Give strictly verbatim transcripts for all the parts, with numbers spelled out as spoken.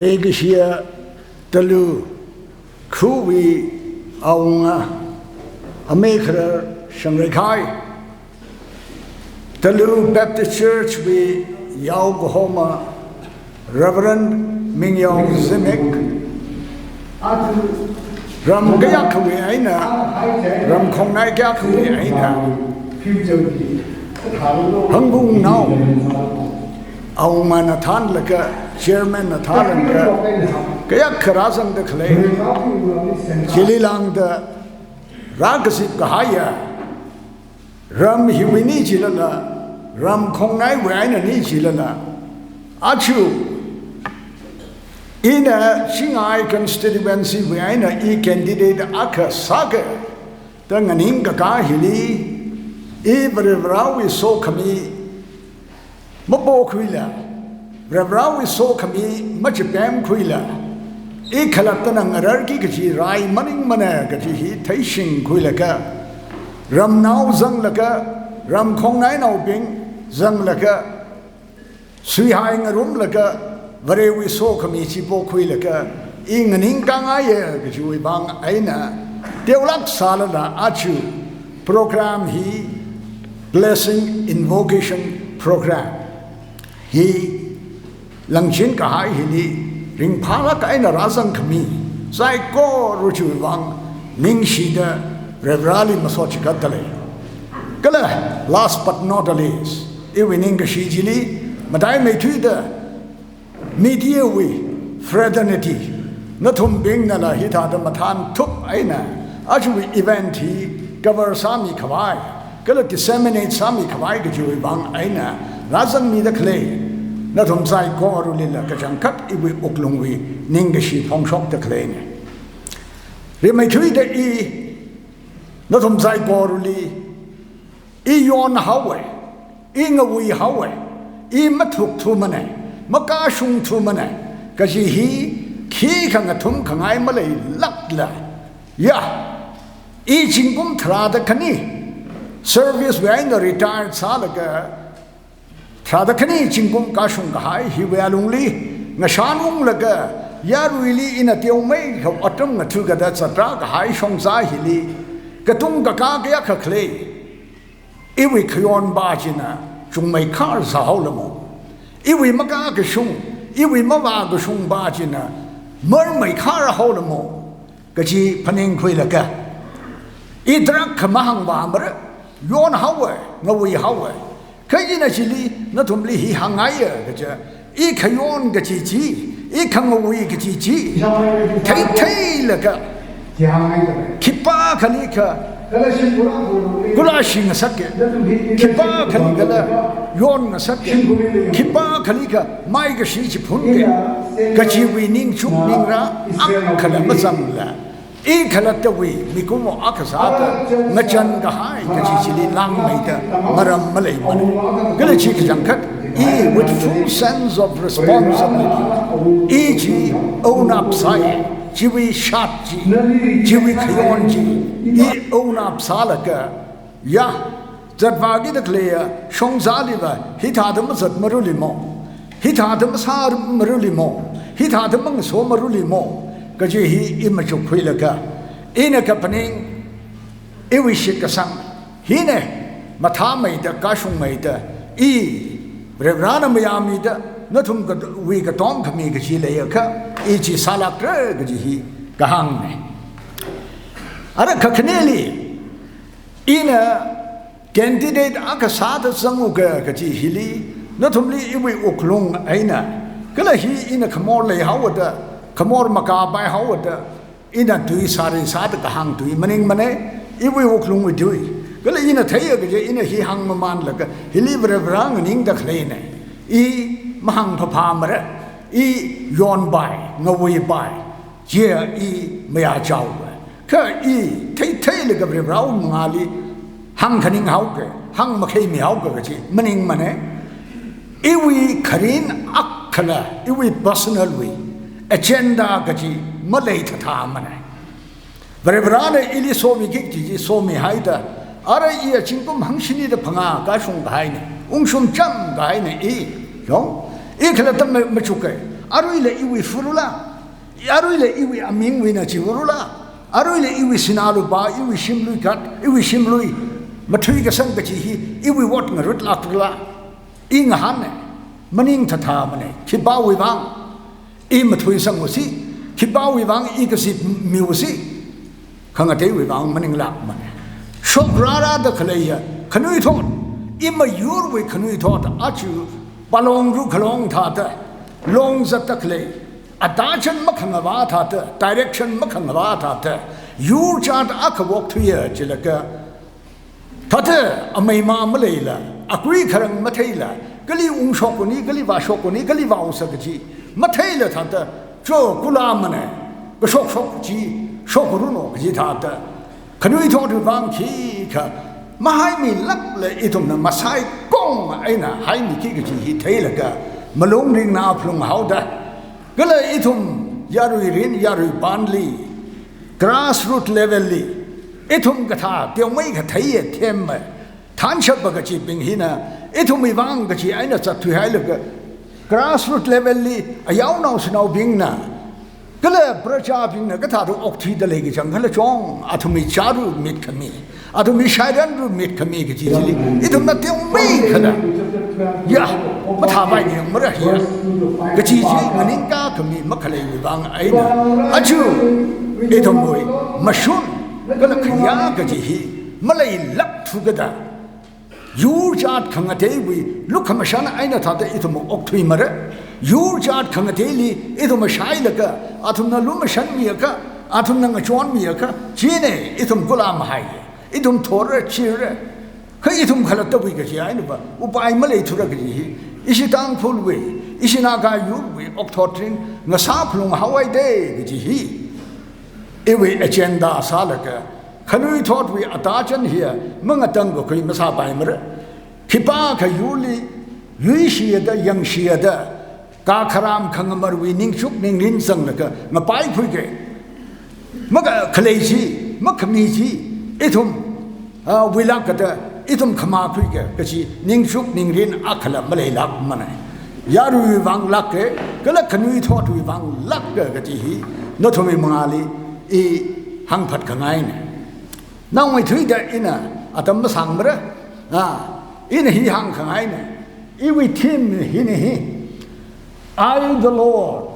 Leikashiya Talu khuwui awunga, amei kharar shangreikahai Talu Baptist Church wui yao kahoma Reverend Mingyao Zimik, ram kayākhawui eina, ram khongnai kayākhawui eina, Hangvung nao, awungana thānlaga, chairman na thānlaga, kayākha rāzangda khalei, chili lāngda rākazip kahaiya ram hiwui ni chilala, ram khongnaiwui eina ni chilala, aja ina Chingai constituency wui eina i candidate akha sāga da nganingkakā hili, i Varivarawui sokhami mapokhuila, Varivarawui sokhami machipemkhuila, i khalattana ngararki kaji rai maningmana kaji hi theishingkhuilaga, ramnao zanglaga, ram khongnainaobing zanglaga, suihai ngarumlaga, Varewui sokhami chi pokhuilaga, i nganingkāngaiya kajiwui vang eina, teolāk sālala aja program hi Blessing Invocation Program hi langchin kahai hili ringphālāk eina rāzangkhami saikora chiwui vang ningshida Varivarali masot chigatdalei. Kala last but not the least, iwui ningkashi chili mataimeithuida media wui fraternity, nathumbingnala hithāda mathānthup eina ajawui event hi cover sāmikhavai kala disseminate sāmikhavai kajiwui vang eina rāzangmida khalei nathum saikoralila kachangkhat iwui wuklungwui ningkashi phongshokda khaleina. Rimeithuida i nathum saikorali i yonhaowa, i ngawuihaowa, i mathukthumana, makashungthumana kaji hi khikha ngathumkhangai maleilākla, ya, i zingkum tharāda khani service wui eina retired sālaga, tharāda khani zingkum kashung kahai hiwui alungli ngashanunglaga, yaruili ina teomeikha otram ngathukada zatra kahai shongza hili, katung kakā kayākha khalei, iwui khayonpa china chungmeikhar sāhaolamo. Iwui makakashung, iwui mavākashungpa china marmeikhar haolamo kaji phaningkhuilaga, i tarākha mahāngpamara, yonhaowa, ngawuihaowa. Kha ina chili nathumli hi hāngngaiya kaja, i khayon kaji chi, i khangawui kaji chi theitheilaga, khipākhalikha kula shingasaka, khipākhalikha la yonngasaka, khipākhalikha maikashi chiphunga kajiwui ningchuk ningrā akhala mazangla, i khalattawui mikumo akha sāda ngachān kahai kaji chili langmeida maram maleimana. Kala chi kachangkhat i with full sense of responsibility, i chi own up sāya, chiwui shat chi, chiwui khayon chi i own up sālaga, ya, zatvākida khaleiya shongzaliva hithāda mazatmarulimo, hithāda masāmarulimo, hithāda mangasomarulimo kaji hi i machukkhuilaga, ina kaphaning, iwui shitkasang hina, mathāmeida, kashungmeida, i Varivarana mayāmida, nathum kawui katomkhami kaji leiakha, i chi sālākra kaji hi kahāngna. Ara kakhaneli, ina candidate akha sāda zanguga kaji hili, nathumli iwui wuklung eina, kala hi ina khamor leihaoda, khamor makāpaihaoda, ina tui sāri sāda kahāng tui maningmana, iwui wuklungwui tui. Kala ina theiya kaja ina hi hāngmamanlaga, hili Varivara nganingda khaleina. I mahāngphaphāmara, i yonpai, ngawuipai, chiya i mayāchaowa. Kha i theitheilaga Varivarawui mangāli hāngkhaninghaoga, hāngmakheimihaoga kaji maningmana. Iwui kharin akhala, iwui personal wui agenda kaji maleithathāmana. Varivarana ili somiki kaji chi somihaida, ara i zingkum hangshini da phangā kashung kahaina, ungshung chāmkahaina i, yong, i khalatta ma-, machuka, Aruila iwui furula, aruila iwui amingwuina chiwurula, aruila iwui sinā lupā, iwui shimlui kat, iwui shimlui mathui kasang kachi hi, iwui ot ngarutlākla. I ngahānna, maning thatha mana, khipāwui vang i mathuisang usi, khipāwui vang i kazip miusi, khangateiwui vang maninglākmana. Shokrara da khaleiya khanuithot, i mayurwui khanuithot, achu palong ru khalong thāda, long zatda khalei, atachan makhangavā thāda, direction makhangavā thāda, yur chāt akha okthuiya chilaga, thāda ameima maleila, akui kharang matheila, kali ungshok kuni, kali vāshok kuni, kali vāusa kaji matheila thāda, cho kula mana, kashokshok chi, shokruno kaji thāda, khanuithotwui vang khikha mahaimilākla ithumna masaikong eina haimiki kaji hi theilaga, malung ringna phalung haoda, kala ithum yarui rin, yarui panli, grassroot level li, ithum kathā teomeikha theiya themma, thanshapa kachibing hina, ithumwui vang kachi eina zatthuihailaga, grassroot level li, ayaonao shanaobingna, kala prajabingna kathāda okthuida lei kachang khala chong, athumwui chāru mitkhami, athumwui shairanru mitkhami kachi chili, ithumna teomeikhala, ya, mathāpai ni mara hiya, kachi chi nganingka khami makhaleiwui vang eina, achu, ithumwui mashun, kala khayā kaji hi maleilākthu kada, yur chāt khangateiwui lukhamashan eina thāda ithum okthuimara. Yur chāt khangateili ithum shailaga, athumna lumashanmiakha, athumna ngachonmiakha, china ithum kula mahai, ithum thora chira. Kha ithum khalattawui kaji einava upai maleithura kaji hi, ishi Tangkhulwui, ishi Naga yurwui okthot rin ngasā phalung haowa de kaji hi, iwui agenda sālaga, khanuithotwui atachan hiya mangatangkakhui masāpaimara. Khipākha yurli yuishida, yangshida, kakharam khangamarwui ningchuk ningrin zanglaga ngapaikhuiga, maka khalei chi, makhami chi, ithum, ah, wuilāk kada, ithum khamakhuiga kachi ningchuk ningrin akhala maleilākmana. Yaruiwui vang lāka, kala khanuithotwui vang lāka kaji hi, nathumwui mangāli i hāngphat khangaina. Naomeithuida ina atam masāngmara, ah, ina hi hāngkhangaina. Iwui theme hina hi, "I, the Lord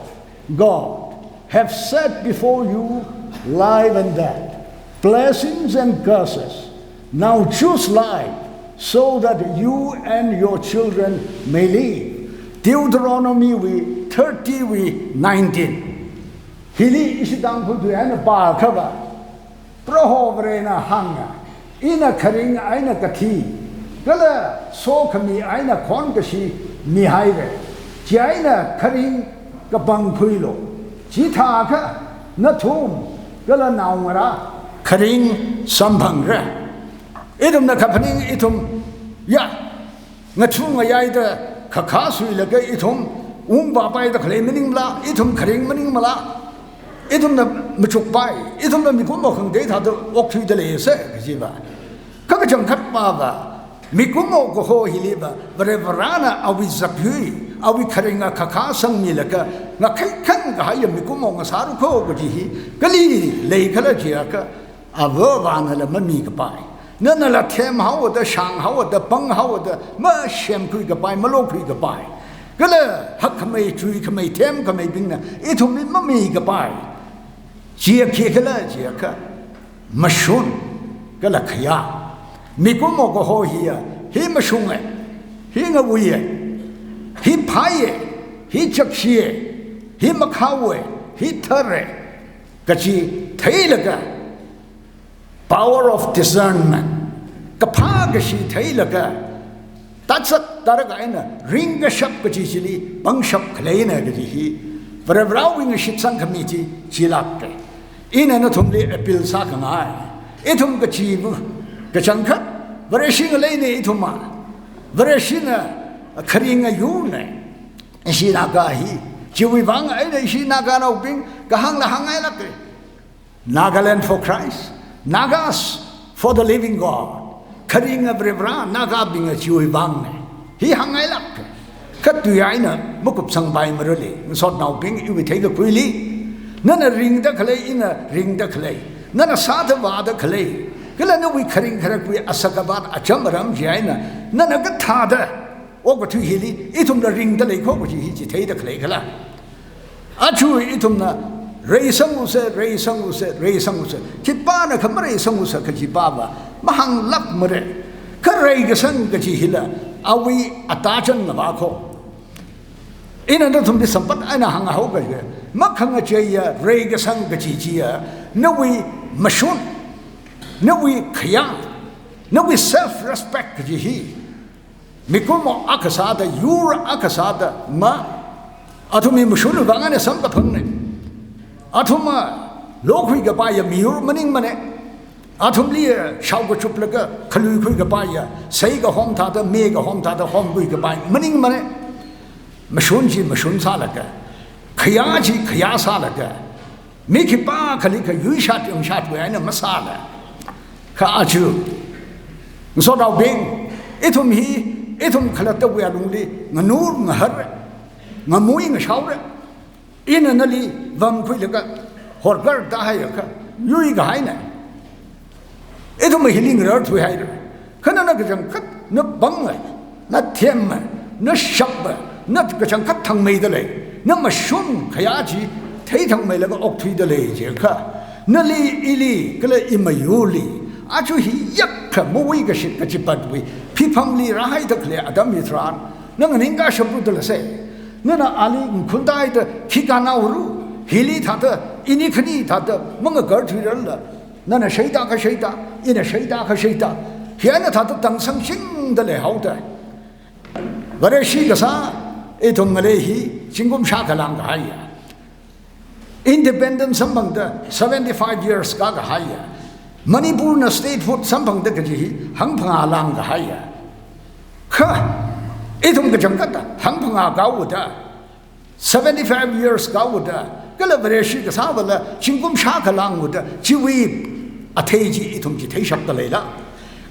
God, have set before you life and death, blessings and curses. Now choose life so that you and your children may live." Deuteronomy wui thirty wui nineteen. Hili ishi Tangkhul tui eina pākhava, Proho Varena hānga, ina kharing eina kathi, kala sokhami eina khonkashi mihaira. Chieina kharing kapangkhuilu. Chithākha nathum kala naongarā kharing samphangra. Ithumna kaphaning ithum, ya, ngathung ngayaida khakha suilaga ithum ungvāpaida khalei maningmala, ithum kharing maningmala, ithumna machukpai, ithumna mikumo khangatei thāda okthuida leisa kajiva. Kha kachangkhatva, mikumo kaho hiliva, Varivarana awui zakyui, awui kharinga khakha sangmilaga, ngakhaikhang kahaiya mikumo ngasāra kho kaji hi, kali leikhala jiakha, Avāvanala mamikapai. Nanala themhaoda, shānghaoda, panghaoda, masemkhuikapai, malokhuikapai. Kala hakkhamei, chuikhamei, themkhameibingna ithumli mamikapai. Chiya khikhala jiakha, mashun, kala khayā. Mikumo kaho hiya, hi mashunga, hi ngawuiya, hi phāya, hi chakshiya, hi makhaowa, hi thara kachi theilaga, power of discernment, kaphā kashi theilaga, tatsat taraka eina ringkashap kachi chili pangshap khaleina kaji hi, Varivarawui ngashitsang khami chi chilāka. Ina nathumli appeal sākhangai. Ithum kachiva kachangkhat, Vareshi ngaleina ithumva. Vareshina kharinga yurna. Ishi Naga hi, chiwui vang eina ishi Naganaobing kahāngla hāngngailāka. Nagaland for Christ, Nagas for the living God. Kharinga Varivara, Nagabingva chiwui vangna. Hi hāngngailāka. Kha tui eina makupsangpai marale, ngasotnaobing iwui theikakuili. Nana ringda khalei, ina ringda khalei. Nana sāda vāda khalei. Kala nawui kharing kharakwui asak apat acham aram chi eina, nana kathāda okathui hili, ithumla ringda leikho kaji hi chitheida khalei khala. Aja ithumna reisanglusa, reisanglusa, reisanglusa. Khipāna kha mareisanglusa kaji pava mahānglākmara. Kha reikasang kaji hila awui atachan ngavākho. Ina nathumli sampat eina hānghaoga, makhangacheiya reikasang kaji chiya, nawui mashun, nawui khayā, nawui self-respect kaji hi mikumo akha sāda, yur akha sāda, ma, athumwui mashunwui vang eina samkaphangna. Athumva lokhuikapaiya miyur maningmana. Athumli shaokachuplaga khaluikhuikapaiya, seikahom thāda, meikahom thāda homkhuikapai maningmana. Mashun chi mashun sālaga, khayā chi khayā sālaga, mi khipākhali kha yuishat yungshatwui eina masāla. Kha aja ngasotnaobing, ithum hi, ithum khalattawui alungli nganur ngahar, ngamui ngashaora. Ina nali vamkhuilaga horkar tahaiakha yuikahaina. Ithum hili ngararthuihaira. Kha nana kachangkhat, na panga, na thema, na shapa, na kachangkhat thangmeida lei. Na mashun khayā chi theithangmeilaga okthuida lei jiakha, nali, ili kala imayuli, aja hi yakkha mawui kashit kachipatwui phiphamli rāhaida khalei atam hitharan, na nganingkashaplu dalase. Nana ali ngakhuntaida khi kanao ru, hili thāda, ini khani thāda mangakarthuirarla, nana shaida kashaida, ina shaida kashaida, hi eina thāda tangsangchingda leihaoda. Vareshi kasā ithum ngalei hi zingkum shākha lāngkahaiya. Independence samphangda seventy-five years kākahaiya. Manipurna statehood samphangda kaji hi hangphangā lāngkahaiya. Kha ithum kachangkhat hangphangā kāhaoda, seventy-five years kāhaoda, kala Vareshi kasāvala zingkum shākha lānghaoda, chiwui athei chi ithum chitheishapda leila.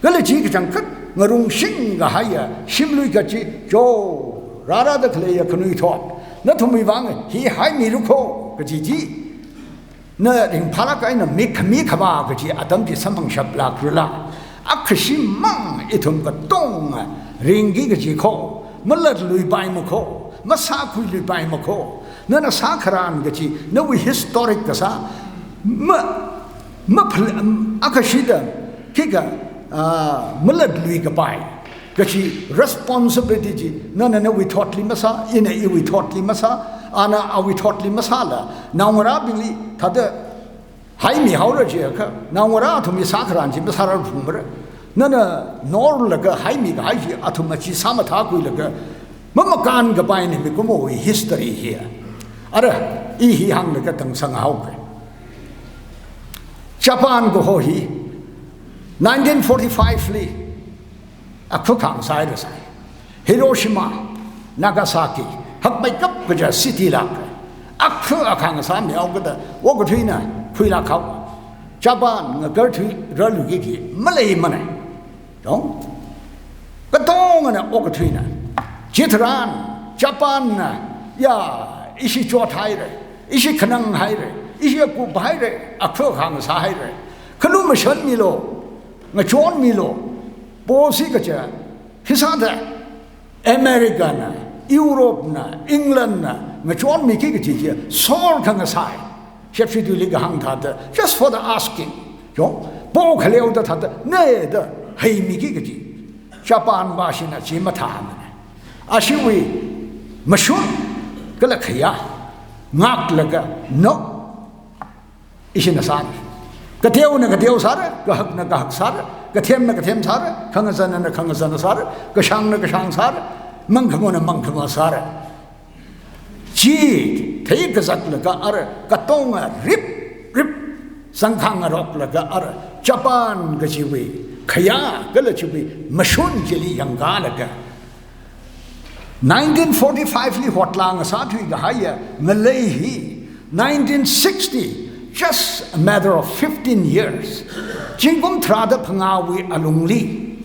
Kala chi kachangkhat ngarungshing kahaiya shimlui kachi cho rārāda khaleiya khanuithot, nathumwui vang hi haimirakho kaji chi, na ringphālāk eina mi khami khavā kaji atam chi samphangshaplākrala. Akhashimang ithum katonga ringki kaji kho, malatluipaimakho, masākhuiluipaimakho. Nana sākharan kaji, nawui historic kasā, ma, maphal-, akhashida khikha, ah, malatluikapai kaji responsibility chi, nana nawui thotli masā, ina iwui thotli masā, ana awui thotli masāla, naongarābingli thāda haimihaora jiakha, naongarā athumwui sākharan chi masārarphungmara. Nana norlaga haimikahai chi athumna chi sāmathākhuilaga, mamakānkapaina mikumowui history hi. Ara, i hi hānglaga tangsanghaoga. Japan kaho hi nineteen forty-five li akhuk hāngsai da sai. Hiroshima, Nagasaki, hakmeikap kaja city lāk. Akhuk akhang sāmihaokada, okathuina khuilākhao. Japan ngakarthuirarluiki kaji maleimana. Dong? Katongana okathuina. Chitharan, Japanna, ya, ishi chothaira, ishi khananghaira, ishi kuphaira, akhuk akhang sāhaira. Kha lumashanmilu, ngachonmilu, posi kaja, hisāda, Americana, Europena, Englandna, ngachonmiki kaji chi, sor khangasai. Shepshi tuili kahāng thāda, just for the asking. Yo, po khaleoda thāda, ne da, haimiki kaji. Japan vashina chi mathāmana. Ashiwui, mashun, kala khayā, ngaklaga, no, ishina sāra. Kateona kateo sāra, kahakna kahak sāra, kathemna kathem sāra, khangazanna khangazan sāra, kashangna kashang sāra, mangkhamona mangkhamo sāra. Chi theikazatlaga ara, katonga rip, rip, sangkhangaroklaga ara, Japan kajiwui, khayā kala chiwui, mashun chili yangkalaga. Nineteen forty-five li hotlāng sāthuikahaiya ngalei hi, nineteen sixty, just a matter of fifteen years. Zingkum tharāda phangāwui alungli.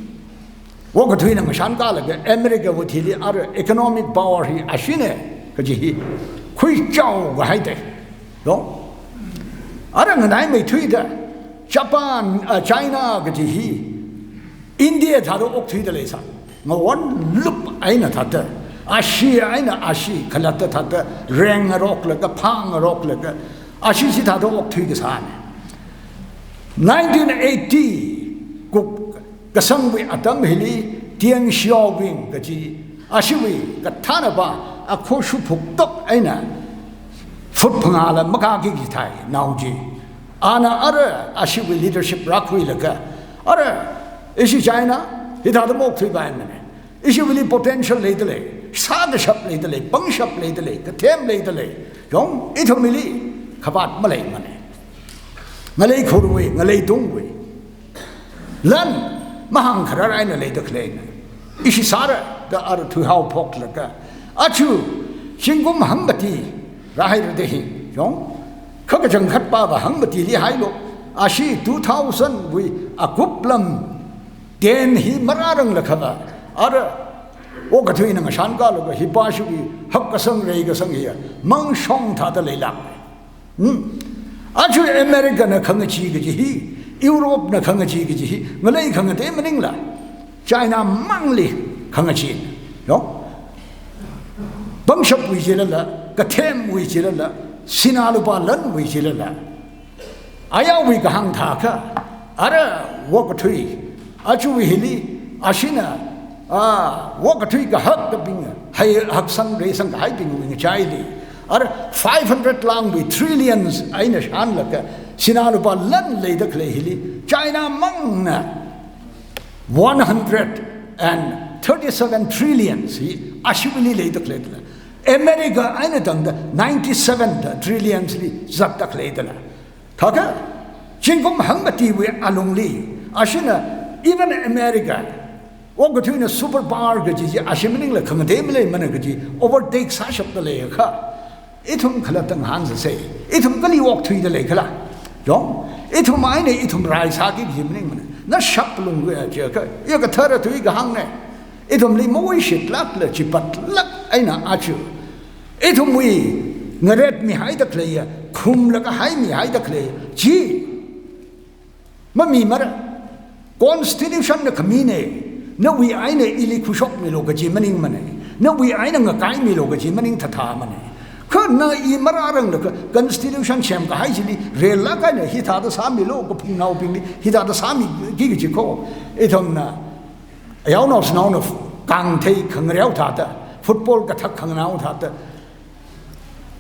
Okathuina ngashan kalaga America wui thili ara economic power hi ashina kaji hi khuichao kahai dei. Yong? Ara nganaimeithuida Japan, ah, China kaji hi India thāda okthuida leisā. Ngawon lup eina thāda, ashi eina ashi khalatta thāda, reng ngaroklaga, phang ngaroklaga, ashi chithāda okthui kasāna. Nineteen eighty kuk kasangwui atam hili Deng Xiaoping kaji ashiwui kathānapa akho shuphuktok eina foot phangāla makāki kaji thai nao chi. Ana ara ashiwui leadership rākhuilaga, ara ishi China hithāda maokthuipaimana. Ishiwuili potential leidalei, sākashap leidalei, pangshap leidalei, kathem leidalei. Yong, ithumwuili khavāt maleimana. Ngalei khurwui, ngalei tungwui lan mahāngkharar eina leida khaleina. Ishi sāra da ara thuihao phoklaga, achu zingkum hangmati rāhaira da hi. Yong, kha kachangkhatpava hangmatili hailu. Ashi two thousand wui akup lam ten hi marāranglakha va, ara okathuina ngashan kalaga hipa shiwui hakkasang reikasang hiya mangshong thāda leilāk. Hmm. Achu America na khangachee kaji hi, Europe na khangachee kaji hi ngalei khangatei maningla, China mangli khangachee. Yong? Pangshapwui jilala, kathemwui jilala, sinā lupā lanwui jilala, ayarwui kahāng thākha, ara okathui, achuwui hili, ashina, ah, okathui kahak kabing, hai haksang reisang kahaibingwui ngachaili, ara five hundred lāngwui trillions eina shānlaga, sinā lupā lan leida khalei hili, China mangna one hundred and thirty-seven trillions hi ashiwuili leida khaleidala. America eina tangda ninety-seven trillions li zatda khaleidala. Thākha, zingkum hangmatiwui alungli, ashina even America, okathuina superpower kaji chi ashi maningla khangatei maleimana kaji overtake sāshapda leiakha, ithum khalatta ngahānsāsa, ithum kali okthuida leikhala. Yong, ithum eina ithum rai sāki kaji maningmana. Na shap lungwui a jiakha, ya kathara tui kahāngna. Ithumli mawishitlākla chipatlāk eina achu ithumwui ngaretmihaida khaleiya, khumlaga haimihaida khaleiya chi mamimara. Constitution na khamina, nawui eina ili khuishokmilu kaji maningmana, nawui eina ngakaimilu kaji maningthathamana. Kha na i marāranglakha constitution semkahai chili relāk eina hithāda sāmilu, kaphungnaobingli hithāda sāmiki kaji kho. Ithumna yaonao sanaona kangthei khangareo thāda, football kathak khanganao thāda,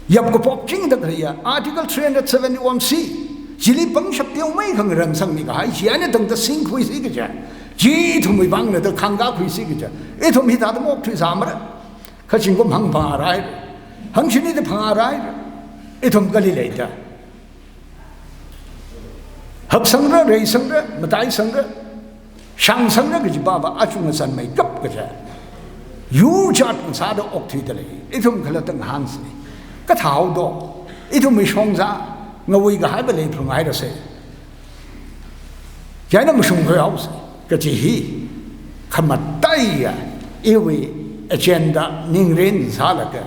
yapkaphokchingda khaleiya Article three hundred seventy-one C chili pangshap teomeikha ngarānsangmi kahai chi eina tangda singkhuisi kaja, chi ithumwui vangna da khangkākhuisi kaja, ithum hithāda maokthuisāmara. Kha zingkum hangphangā rāhaira, hangshini da phangā rāhaira, ithum kali leida. Haksangra, reisangra, mataisangra, shangsangra kaji pava achung azanmeikap kaja yurchat ngasāda okthuida lei. Ithum khalatta ngahānsai. Kathāhaodo, ithumwui shongza ngawui kahaiva leiphalunghairasa. China mashungkhuihaosa kaji hi khamataiya iwui agenda ningrin sālaga,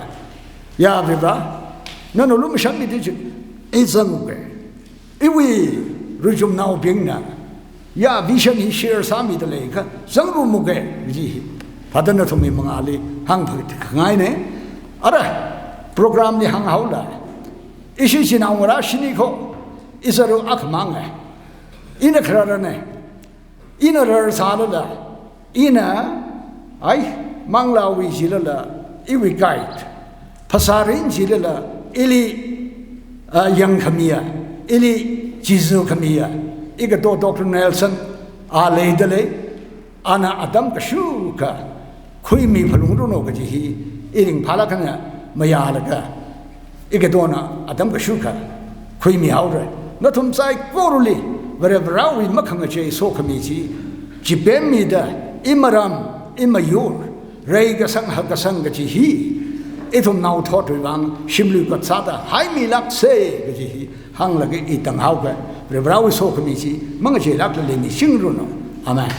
ya Viva, nana lumashanmida chi, i zanguke. Iwui ruchumnaobingna ya vision hi share sāmida leikha zangrumuke kaji hi. Phāda nathumwui mangāli hāngphakhangaina. Ara program li hānghaola, ishi chinaongarā shini kho, izaru akhamanga. Ina khararana. Ina rarsālala, ina, ai, manglāwui jilala, iwui guide. Phasārin jilala, ili, ah, yangkhamiya, ili chizukhamiya, ikato Doctor Nelson, a leida lei, ana atam kashukha khuimiphalungranu kaji hi, i ringphālāk eina mayālaga, ikatona atam kashukha khuimihaora. Nathum saikorali Varivarāwui makhangachei sokhami chi, chipemmida, imaram, imayur, reikasang hakkasang kaji hi, ithum naothotwui vang shimlui kot sāda haimilāksa kaji hi hānglaga i tanghaoka. Varivarāwui sokhami chi mangacheilākla leimichingranu. Amen.